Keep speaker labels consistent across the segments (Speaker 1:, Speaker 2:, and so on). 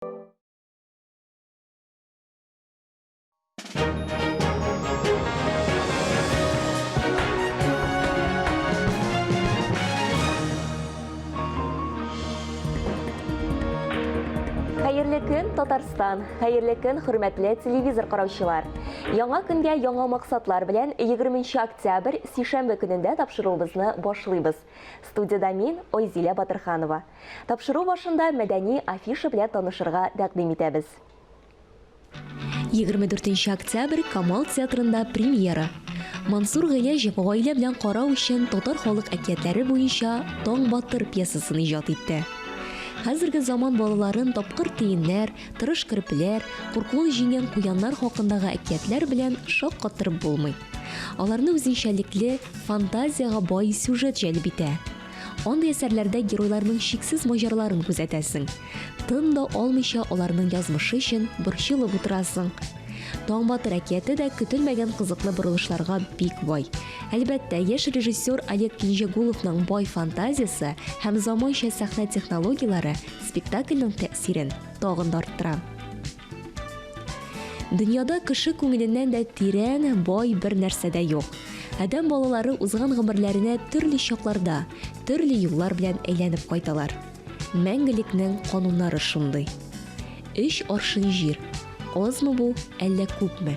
Speaker 1: Хәерле көн, Татарстан! Хәерле көн, хөрмәтле телевизор караучылар! Яңа көнгә яңа максатлар белән 20 октябрь, сишәмбе көнендә тапшыруыбызны башлыйбыз. Студиядә мин, Айзилә Батырханова. Тапшыру башында мәдәни афиша белән танышырга тәкъдим итәбез.
Speaker 2: 24 октябрь Камал театрында премьера. Мансур Гыйләҗев гаилә белән карау өчен татар халык әкиятләре буенча Таң батыр пьесасын иҗат итте. Хәзерге заман балаларын тапкыр тиеннәр, тырыш керпеләр, куркуын җиңгән куяннар хакындагы әкиятләр белән шаккатырып булмый. Аларны үзенчәлекле, фантазиягә бай сюжет җәлеп итә. Андый әсәрләрдә геройларның чиксез маҗараларын күзәтәсең. Тын да алмыйча аларның язмышы өчен борчылып утырасың. Таң батыр әкияте дә көтелмәгән кызыклы борылышларга бик бай. Әлбәттә, яшь режиссер Олег Кинҗәгуловның бай фантазиясе һәм заманча сәхнә технологияләре спектакльнең тәэсирен тагын да арттыра. Дөньяда кеше күңеленнән дә тирән, бай бер нәрсә дә юк. Адәм балалары узган гомерләренә төрле чакларда, төрле юллар белән әйләнеп кайталар. Мәңгелекнең кануннары шундый. Өч аршын җир. Азмы бу, әллә күпме?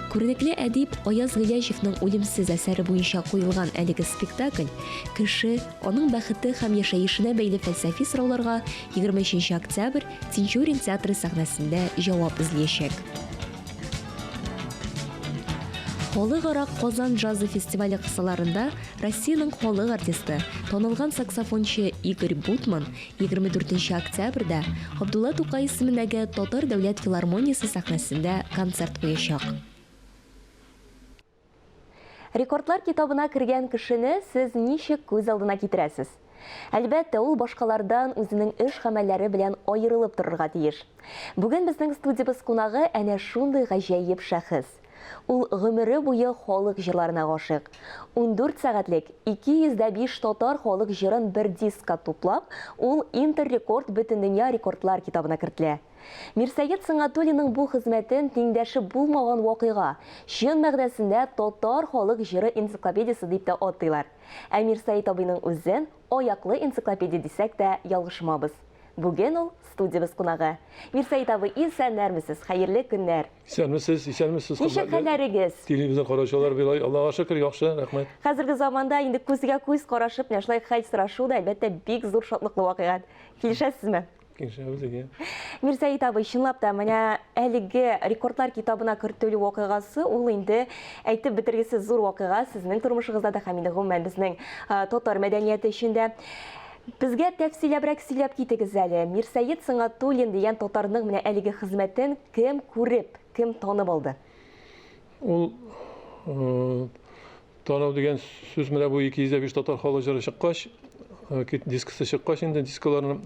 Speaker 2: Күренекле әдип Аяз Гыйләҗевның үлемсез әсәре буенча куелган әлеге спектакль кеше, аның бәхете һәм яшәешенә бәйле фәлсәфи сорауларга 23 октябрь Тинчурин театры сәхнәсендә җавап эзлиячәк. Халыкара Казан джазы фестивале кысаларында Россиянең халык артисты, танылган саксофончы Игорь Бутман 24 октябрьдә Габдулла Тукай исемендәге Татар дәүләт филармониясе сәхнәсендә концерт куячак.
Speaker 1: Рекордлар китабына кергән кешене сез ничек күз алдына китерәсез? Әлбәттә, ул башкалардан үзенең эш-гамәлләре белән аерылып торырга тиеш. Бүген безнең студиябез кунагы әнә шундый гаҗәеп шәхес. Ул гомере буе халык җырларына гашыйк. 14 сәгатьлек 205 татар халык җырын бер дискка туплап, ул Интеррекорд Бөтендөнья рекордлар китабына кертелә. Мирсәет Сөнгатуллинның бу хезмәтен тиңдәше булмаган вакыйга, чын мәгънәсендә татар халык җыры энциклопедиясе дип тә атыйлар. Ә Мирсәет абыйның үзен аяклы энциклопедия дисәк тә ялгышмабыз. Бүген ул студиябез кунагы. Мирсәет абый, исәннәрмесез, хәерле көннәр!
Speaker 3: Исәнмесез, исәнмесез,
Speaker 1: Ничек
Speaker 3: хөрмәтле
Speaker 1: хәлләрегез?
Speaker 3: телевизор караучылар, Билай, Аллага шөкер, яхшы, рәхмәт.
Speaker 1: Хәзерге заманда инде күзгә күз карашып, менә шулай хәл сорашу да, әлбәттә, бик зур шатлыклы вакыйга. Килешәсезме?
Speaker 3: Килешәбез, әйе.
Speaker 1: Мирсәет абый, чынлап та, менә әлеге рекордлар китабына кертелү вакыйгасы, ул инде әйтеп бетергесез зур вакыйга сезнең тормышыгызда да һәм инде гомумән безнең татар мәдәнияте өчен дә. Безгә тәфсилләбрәк сөйләп китегез әле. Мирсәет Сөнгатуллин дигән татарның менә әлеге хезмәтен кем күреп, кем танып алды?
Speaker 3: Ул Танау дигән сүз менә бу 205 татар халык җыры чыккач, дискысы чыккач инде дискаларны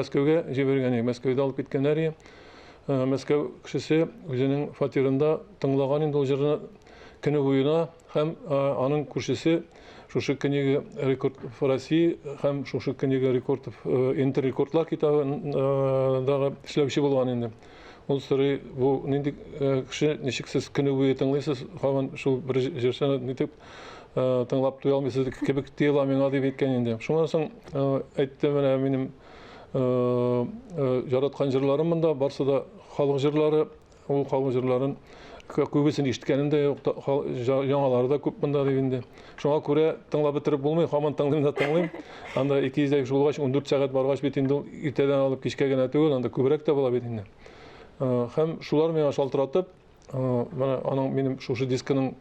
Speaker 3: Мәскәүгә җибәргән иде. Мәскәүдә алып киткәннәр иде. Мәскәү кешесе үзенең фатирында тыңлаган инде ул җырны көне буена һәм аның күршесе шушы книга рекорд в России һәм шушы книга рекордов интеррекордлар китабындагы эшләүче булган инде. Ул сорый, бу нинди кеше, ничек сез көне буе тыңлыйсыз, һаман шул бер җырчыны нитеп тыңлап туя алмыйсыз кебек тоела миңа дип әйткән инде. Шуннан соң әйтте, менә минем яраткан җырларым монда, барсы да халык җырлары, ул халык җырларын күбесен ишеткәнем дә юк, яңалары да күп монда дип инде. Шуңа күрә тыңлап бетереп булмый, һаман тыңлыйм да тыңлыйм. Анда 200 дә булгач, 14 сәгать баргач бит инде ул иртәдән алып кичкә генә түгел, анда күбрәк тә була бит инде. Һәм шулар миңа шалтыратып, менә аның минем шушы дискының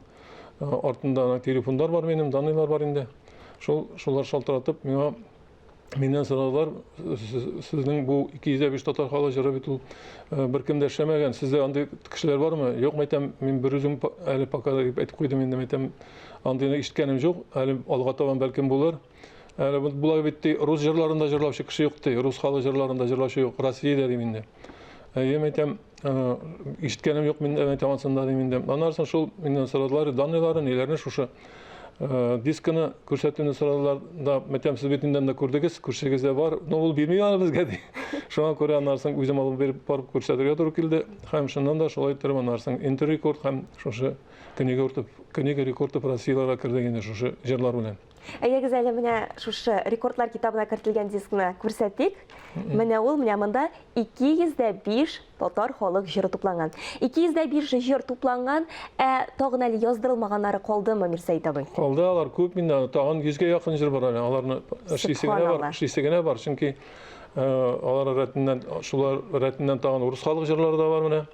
Speaker 3: артында аның телефоннар бар минем, данныйлар бар инде. Шул шулар шалтыратып миңа Миннән сорадылар, сезнең бу 205 татар халык җыры бит ул э, беркем дә эшләмәгән, сездә андый кешеләр бармы? Юк, мәйтәм, мин бер үзем әле пока дип әйтеп куйдым инде, мәйтәм, андыйны ишеткәнем юк, әле алга табан бәлкем булыр. Әле болай бит ди, рус җырларында җырлаучы кеше юк ди, рус халык җырларында җырлаучы юк, Россиядә дим инде. Әйе, мәйтәм, э, ишеткәнем юк мин әйтәм ансында дим инде. Аннан соң шул миннән сорадылар, данныйлары, ниләрне шушы. Дискыны күрсәтүне сорадылар да, мәйтәм, сез бит инде анда күрдегез, күршегездә бар, но ул бирми аны безгә ди. Шуңа күрә аннан үзем алып биреп барып күрсәтергә туры килде. Һәм шуннан да шулай иттереп аннан Интеррекорд һәм шушы Книга рекордов, Книга рекордов Россияләргә кердек инде шушы җырлар белән.
Speaker 1: Әйдәгез әле менә шушы рекордлар китабына кертелгән дискны күрсәтик. Менә ул, менә монда 205 татар халык җыры тупланган. 205 җыр тупланган, ә тагын әле яздырылмаганнары калдымы, Мирсәет абый?
Speaker 3: Калды, алар күп инде, тагын 100гә якын җыр бар әле. Аларны эшлисе генә бар, эшлисе генә бар, чөнки алар рәтеннән, шулар рәтеннән тагын урыс халык җырлары да бар менә.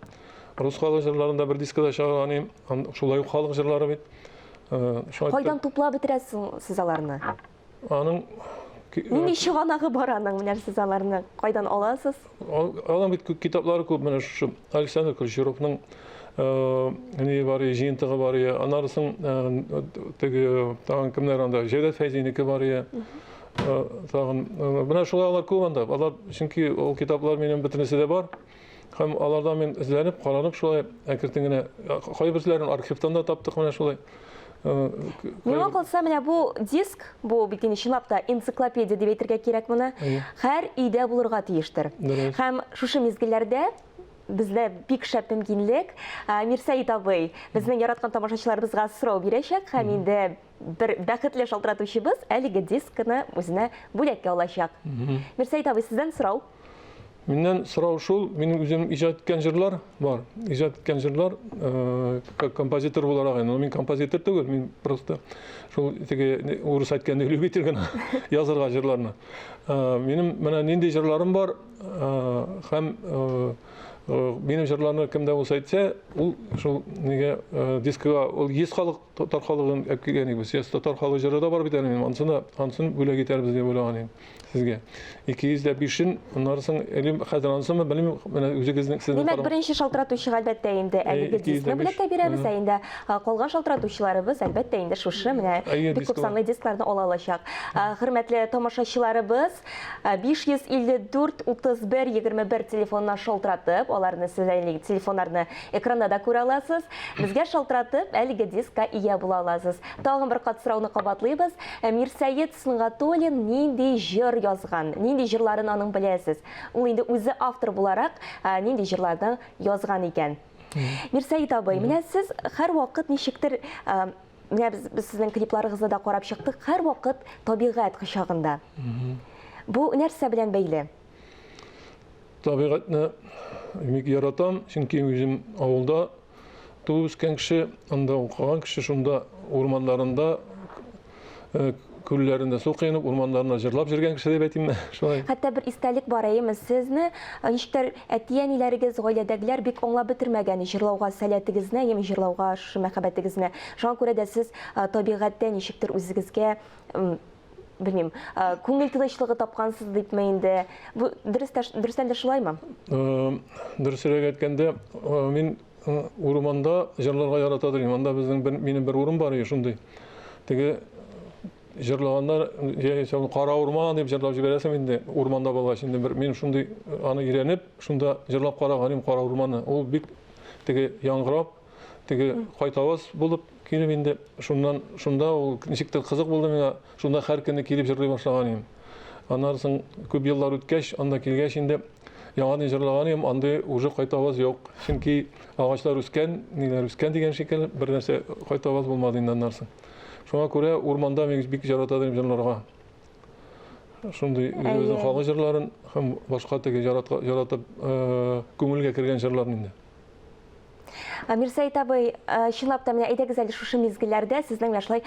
Speaker 3: Рус халык җырларын да бер дискада чыгарган идем. Шулай ук халык җырлары бит.
Speaker 1: Кайдан туплап бетерәсез сез аларны?
Speaker 3: Аның
Speaker 1: Нинди чыганагы бар аның? Менә сез аларны кайдан аласыз?
Speaker 3: Аның бит китаплары күп, менә шушы Александр Ключеровның ни бар, җыентыгы бар, аннары соң теге тагын кемнәр анда, Җәүдәт Фәйзинеке бар, тагын менә шулай алар күп анда. Алар чөнки ул китаплар минем бөтенесе дә бар. Һәм алардан мин эзләнеп, каранып шулай әкертен генә кайберләрен архивтан да таптык менә шулай.
Speaker 1: Миңа калса, менә бу диск, бу бит инде чынлап та энциклопедия дип әйтергә кирәк моны, һәр өйдә булырга тиештер. Һәм шушы мизгелләрдә бездә бик шәп мөмкинлек. Мирсәет абый безнең яраткан тамашачыларыбызга сорау бирәчәк һәм инде бер бәхетле шалтыратучыбыз әлеге дискны үзенә бүләккә алачак. Мирсәет абый, сездән сорау.
Speaker 3: Миннән сорау шул, минем үзем иҗат иткән җырлар бар. Иҗат иткән җырлар, как композитор буларак инде. Мин композитор түгел, мин просто шул теге урыс әйткәндәй любитель генә язырга җырларны. Минем менә нинди җырларым бар, һәм минем җырларны кем дә булса әйтсә, ул шул нигә дискыга, ул 100 халык татар халыгын әп килгән идек без. Татар халык җыры да бар бит әле минем. Ансын да, ансын бүләк итәрбез дип уйлаган идем. Сезгә. 205-ен, аннары соң, әле хәзер анысынмы, белмим, менә үзегезнең
Speaker 1: сезнең Димәк, беренче шалтыратучыга әлбәттә инде әлеге дискны бүләккә бирәбез, ә инде калган шалтыратучыларыбыз әлбәттә инде шушы менә бик күп санлы дискларны ала алачак. Хөрмәтле тамашачыларыбыз, 554 31 21 телефонына шалтыратып, аларны сез әлеге телефоннарны экранда да күрә аласыз. Безгә шалтыратып, әлеге дискка ия була аласыз. Тагын бер кат сорауны кабатлыйбыз. Мирсәет Сөнгатуллин нинди җыр язган? Нинди җырларын аның беләсез? Ул инде үзе автор буларак нинди җырларны язган икән? Мирсәет абый, менә сез һәрвакыт ничектер, менә без, без сезнең клипларыгызны да карап чыктык, һәрвакыт табигать кочагында. Бу нәрсә белән бәйле?
Speaker 3: Табигатьне бик яратам, чөнки үзем авылда туып үскән кеше, анда укыган кеше, шунда урманнарында, э, күлләрендә су коенып, урманнарында җырлап йөргән кеше дип әйтимме, шулай.
Speaker 1: Хәтта бер истәлек бар, әйеме, сезне э, ничектер әти-әниләрегез, гаиләдәгеләр бик аңлап бетермәгән җырлауга сәләтегезне, әйеме, җырлауга шушы мәхәббәтегезне. Шуңа күрә дә сез э, табигатьтә ничектер үзегезгә белмим, күңел тынычлыгы тапкансыз дипме инде? Бу дөрес тә, дөрестән дә шулаймы?
Speaker 3: Дөресрәк әйткәндә, мин урманда җырларга ярата дим. Анда безнең бер, минем бер урын бар шундый. Теге җырлаганнар, яисә кара урман дип җырлап җибәрәсең инде, урманда булгач инде бер мин шундый аны өйрәнеп, шунда җырлап караган идем кара урманны. Ул бик теге яңгырап, теге кайтаваз булып килеп инде шуннан шунда ул ничектер кызык булды миңа шунда һәр көнне килеп җырлый башлаган идем аннан соң күп еллар үткәч анда килгәч инде яңадан җырлаган идем андый уже кайтаваз юк чөнки агачлар үскән ниләр үскән дигән шикелле бер нәрсә кайтаваз булмады инде аннан соң шуңа күрә урманда мин бик ярата идем җырларга шундый үзебезнең халык җырларын һәм башка теге яратып күңелгә кергән җырларны инде
Speaker 1: Мирсәет абый, чынлап та менә әйдәгез әле шушы мизгелләрдә сезнең менә шулай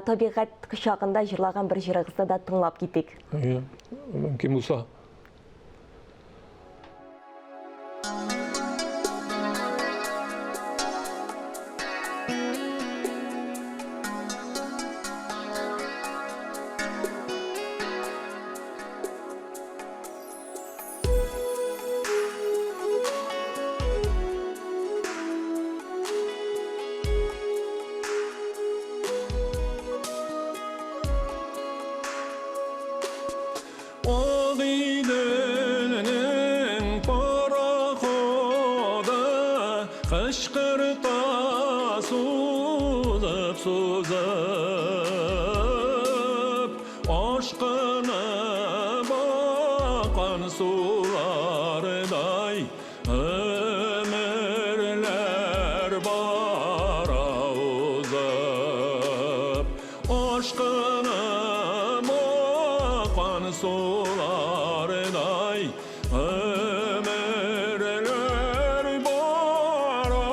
Speaker 1: табигать кочагында җырлаган бер җырыгызны да тыңлап китик.
Speaker 3: Әйе, мөмкин булса. Агыйделнең пароходы кычкырта сузып-сузып. Гомерләр бара узып, Ашкынып аккан сулардай, Гомерләр бара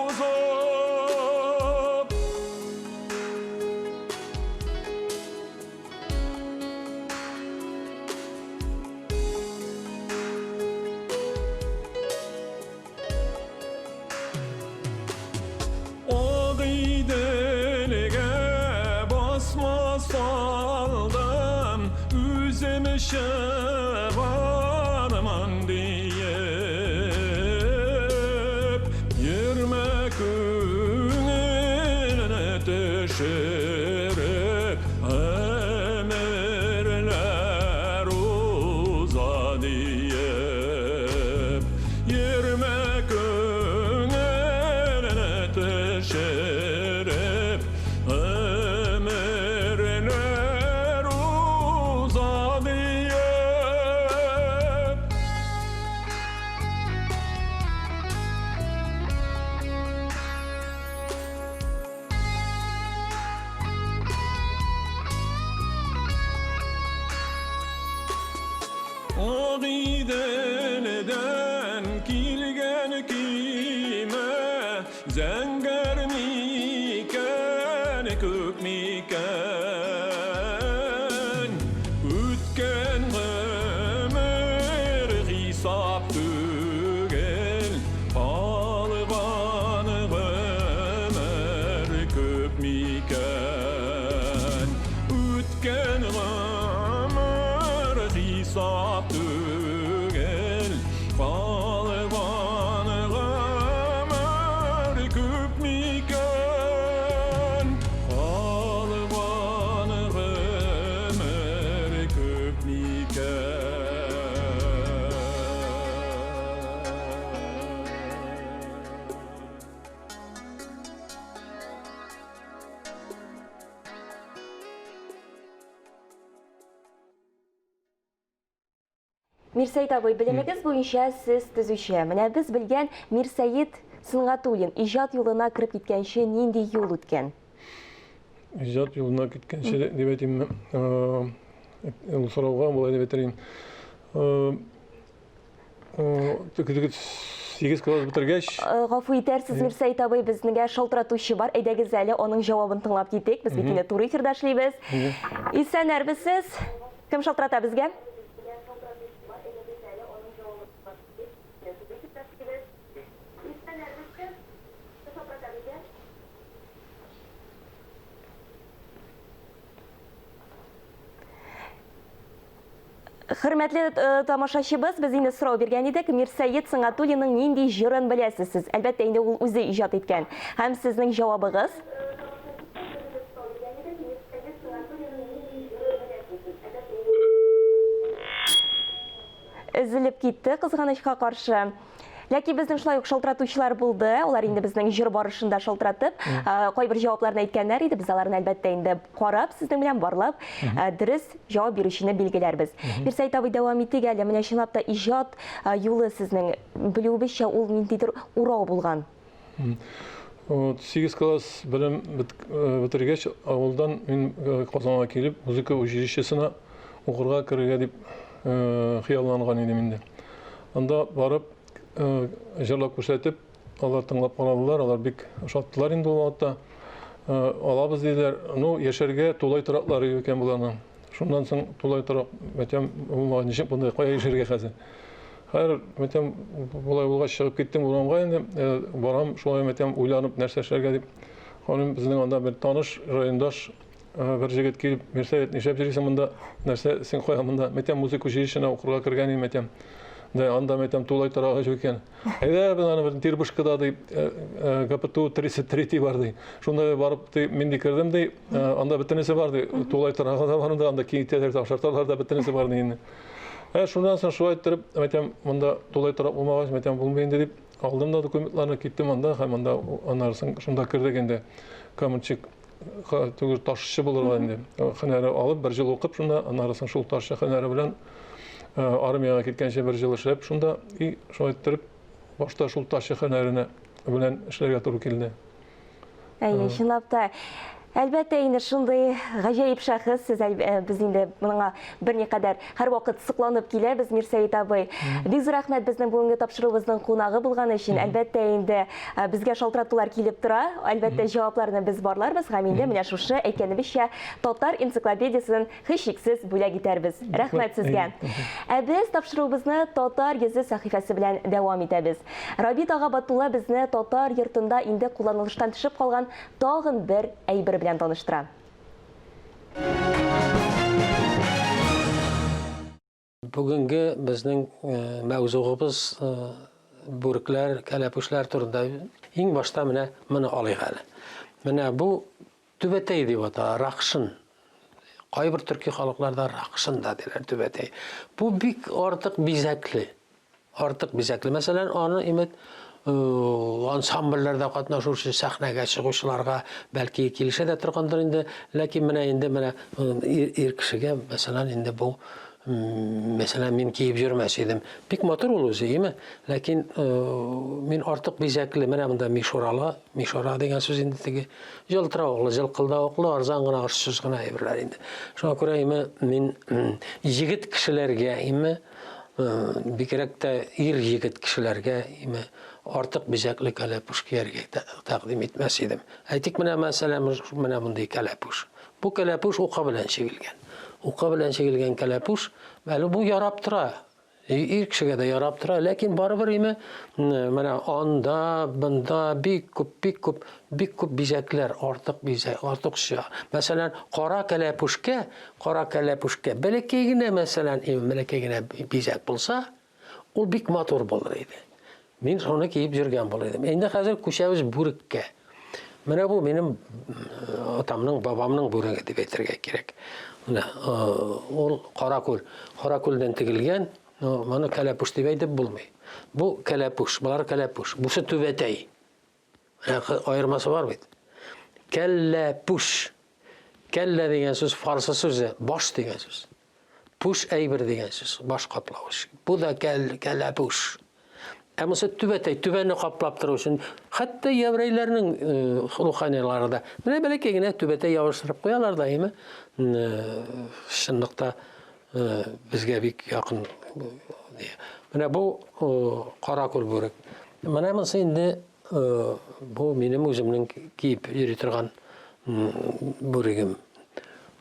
Speaker 3: узып. Агыйделгә басма салдым, үзем чыгарман диеп. Йөрмә күңелне төшереп, Гомерләр уза диеп. Йөрмә күңелне төшереп, Гомерләр уза диеп. Агыйделдән килгән көймә Зәңгәр микән, күк микән? Үткән гомер хисап түгел, Калган гомер күп микән? Үткән гомер хисап түгел, Калган гомер күп микән? Калган гомер күп микән?
Speaker 1: Мирсәет абый, белемегез буенча сез төзүче. Менә без белгән Мирсәет Сөнгатуллин иҗат юлына кереп киткәнче нинди юл үткән?
Speaker 3: Иҗат юлына киткәнче дип әйтимме? Ул сорауга болай дип әйтер идем. 8 класс бетергәч.
Speaker 1: Гафу итәрсез, Мирсәет абый, безнегә шалтыратучы бар. Әйдәгез әле, аның җавабын тыңлап китик. Без бит инде туры эфирда эшлибез. Исәннәрмесез? Кем шалтырата безгә? Хөрмәтле э, тамашачыбыз, без инде сорау биргән идек, Мирсәет Сыңатуллинның нинди җырын беләсез сез? Әлбәттә, инде ул үзе иҗат иткән. Һәм сезнең җавабыгыз? Өзелеп китте, кызганычка каршы. Ләкин безнең шулай ук шалтыратучылар булды. Алар инде безнең җыр барышында шалтыратып, кайбер җавапларны әйткәннәр иде. Без аларны әлбәттә инде карап, сезнең белән барлап, дөрес җавап бирүчене билгеләрбез. Мирсәет абый, дәвам итик әле. Менә чынлап та иҗат юлы сезнең, белүебезчә, ул ниндидер урау булган.
Speaker 3: Вот, 8 класс белем бетергәч, авылдан мин Казанга килеп, музыка училищесына укырга керергә дип хыялланган идем инде. Анда барып, җырлап күрсәтеп, алар тыңлап карадылар, алар бик ошаттылар инде ул вакытта. Алабыз диделәр. Ну, яшәргә тулай тораклары юк икән боларның. Шуннан соң тулай торак, мәтәм, булмаган, ничек монда, кая яшәргә хәзер? Хәер, мәтәм, болай булгач чыгып киттем урамга инде, барам, шулай мәтәм, уйланып нәрсә эшләргә дип. Ханым, безнең анда бер таныш, райондаш бер җегет килеп, Мирсәет, нишләп йөрисең монда? Нәрсә, син кая монда? Мәтәм, музыка училищесына укырга кергән идем, мәтәм. Да, анда мәтәм тулай торагы юк икән. Әйдә, без аны бер Тирбышкада ди, ГПТУ 33 бар ди. Шунда барып ди, мин ди кердем ди, анда бөтенесе бар ди. Тулай торагы да бар анда, анда киңәйтәләр дә, ашаталар да, бөтенесе бар ди инде. Ә шуннан соң шулай иттереп, әйтәм, монда тулай торак булмагач, әйтәм, булмый инде дип, алдым да документларны, киттем анда һәм анда аннары соң шунда кердек инде. Каменщик түгел, ташчы булырга инде. Һөнәре алып, бер ел укып шунда, аннары соң шул ташчы һөнәре белән армиягә киткәнче бер ел эшләп шунда, и шулай иттереп. Башта шул ташчы һөнәренә белән эшләргә туры килде.
Speaker 1: Әйе, чынлап та. Әлбәттә инде шундый гаҗәеп шәхес сез, э, без инде моңа берникадәр һәрвакыт сокланып киләбез, Мирсәет абый. Бик зур рәхмәт безнең бүгенге тапшыруыбызның кунагы булган өчен. Әлбәттә инде э, безгә шалтыратулар килеп тора. Әлбәттә җавапларны без барларбыз һәм инде менә шушы әйткәнебезчә татар энциклопедиясен һичшиксез бүләк итәрбез. Рәхмәт сезгә. Ә без тапшыруыбызны Татар йөзе сәхифәсе белән дәвам итәбез. Рабит ага Батулла безне татар йортында инде кулланылыштан төшеп калган тагын бер әйбер белән таныштыра.
Speaker 4: Бүгенге безнең мәүзугыбыз бүрекләр, кәләпүшләр турында. Иң башта менә моны алыйк әле. Менә бу түбәтәй дип атала, ракшын. Кайбер төрки халыкларда ракшын да диләр түбәтәй. Бу бик артык бизәкле. Артык бизәкле. Мәсәлән, аны имет ансамбльләрдә катнашучы сәхнәгә чыгучыларга бәлки килешә дә торгандыр инде. Ләкин менә инде менә ир, ир кешегә, мәсәлән, инде бу мәсәлән, мин киеп йөрмәс идем. Бик матур ул үзе, име? Ләкин мин артык бизәкле, менә монда мишуралы, мишура дигән сүз инде теге җылтыравыклы, җылкылдавыклы, арзан гына, очсыз гына әйберләр инде. Шуңа күрә име мин егет кешеләргә име Бигрәк тә ир-егет кешеләргә име артык бизәкле кәләпүш кияргә тәкъдим итмәс идем. Әйтик, менә мәсәлән, менә мондый кәләпүш. Бу кәләпүш ука белән чигелгән. Ука белән чигелгән кәләпүш, әле бу ярап тора. Ир кешегә дә ярап тора, ләкин барыбер име менә анда, бында бик күп, бик күп, бик күп бизәкләр, артык бизәк, артыкча. Мәсәлән, кара кәләпүшкә Кара кәләпүшкә бәләкәй генә, мәсәлән, бәләкәй генә бизәк булса, ул бик матур булыр иде. Мин шуны киеп йөргән булыр идем. Инде хәзер күчәбез бүреккә. Менә бу минем атамның, бабамның бүреге дип әйтергә кирәк. Менә ул каракүл, каракүлдән тегелгән, моны кәләпүш дип әйтеп булмый. Бу кәләпүш, болар кәләпүш. Бусы түбәтәй. Менә аермасы бар бит. Кәлләпүш. Кәллә дигән сүз фарсы сүзе, баш дигән сүз. Пүш әйбер дигән сүз, баш каплавыч. Бу да кәл, кәләпүш. Ә монысы түбәтәй, түбәне каплап тору өчен, хәтта еврейләрнең э, руханилары да менә бәләкәй генә түбәтәй ябыштырып куялар да, әйме? Э, чынлыкта э, безгә бик якын. Менә бу каракүл бүрек. Менә монысы инде бу минем үземнең киеп йөри торган бүрегем.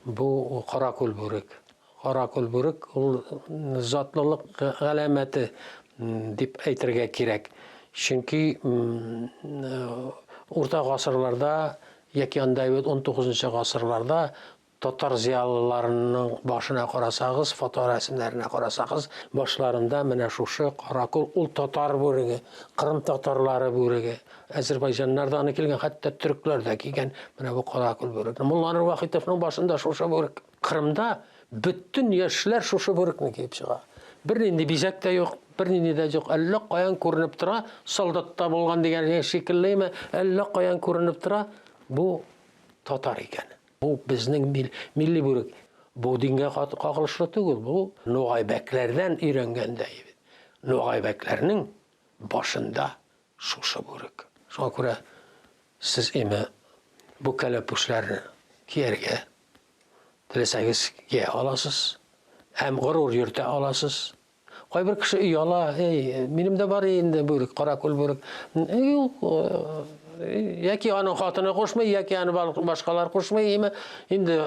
Speaker 4: Бу каракүл бүрек. Каракүл бүрек ул затлылык галәмәте дип әйтергә кирәк. Чөнки урта гасырларда яки анда 19 гасырларда Татар зыялыларының башына карасагыз, фоторәсемнәренә карасагыз, башларында менә шушы каракүл, ул татар бүреге, кырым татарлары бүреге. Әзербайҗаннар да аны килгән, хәтта төркләр дә кигән менә бу каракүл бүрекне. Мулланур Вахитовның башында шушы бүрек. Кырымда бөтен яшьләр шушы бүрекне киеп чыга. Бернинди бизәк тә юк, бернинди дә юк. Әллә каян күренеп тора, солдатта булган дигән шикеллеме, әллә каян күренеп тора, бу татар икән. Бу безнең мил, милли бүрек. Бу дингә кагылышлы түгел, бу нугайбәкләрдән өйрәнгәндә. Нугайбәкләрнең башында шушы бүрек. Шуңа күрә сез име бу кәләпүшләрне кияргә теләсәгез кия аласыз һәм горур йөртә аласыз. Кайбер кеше ояла, эй, минем дә бар инде бүрек, каракүл бүрек. Юк, яки аның хатыны кушмый, яки аны башкалар кушмый, име. Инде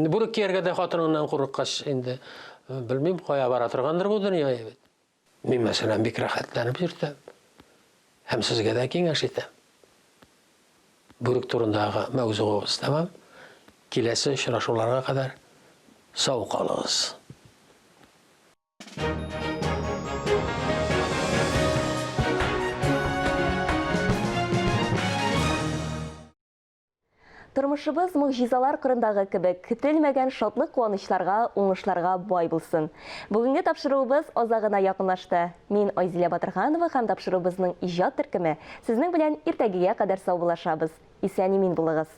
Speaker 4: бүрек кияргә дә хатыныңнан курыккач, инде белмим, кая бара торгандыр бу дөнья бит. Мин, мәсәлән, бик рәхәтләнеп йөртәм. Һәм сезгә дә киңәш итәм. Бүрек турындагы мәүзугыбыз тәмам. Киләсе очрашуларга кадәр сау калыгыз.
Speaker 1: Тормышыбыз могҗизалар кырындагы кебек көтелмәгән шатлык-куанычларга, уңышларга бай булсын. Бүгенге тапшыруыбыз азагына якынлашты. Мин Айзилә Батырханова һәм тапшыруыбызның иҗат төркеме сезнең белән иртәгегә кадәр саубуллашабыз. Исән-имин булыгыз.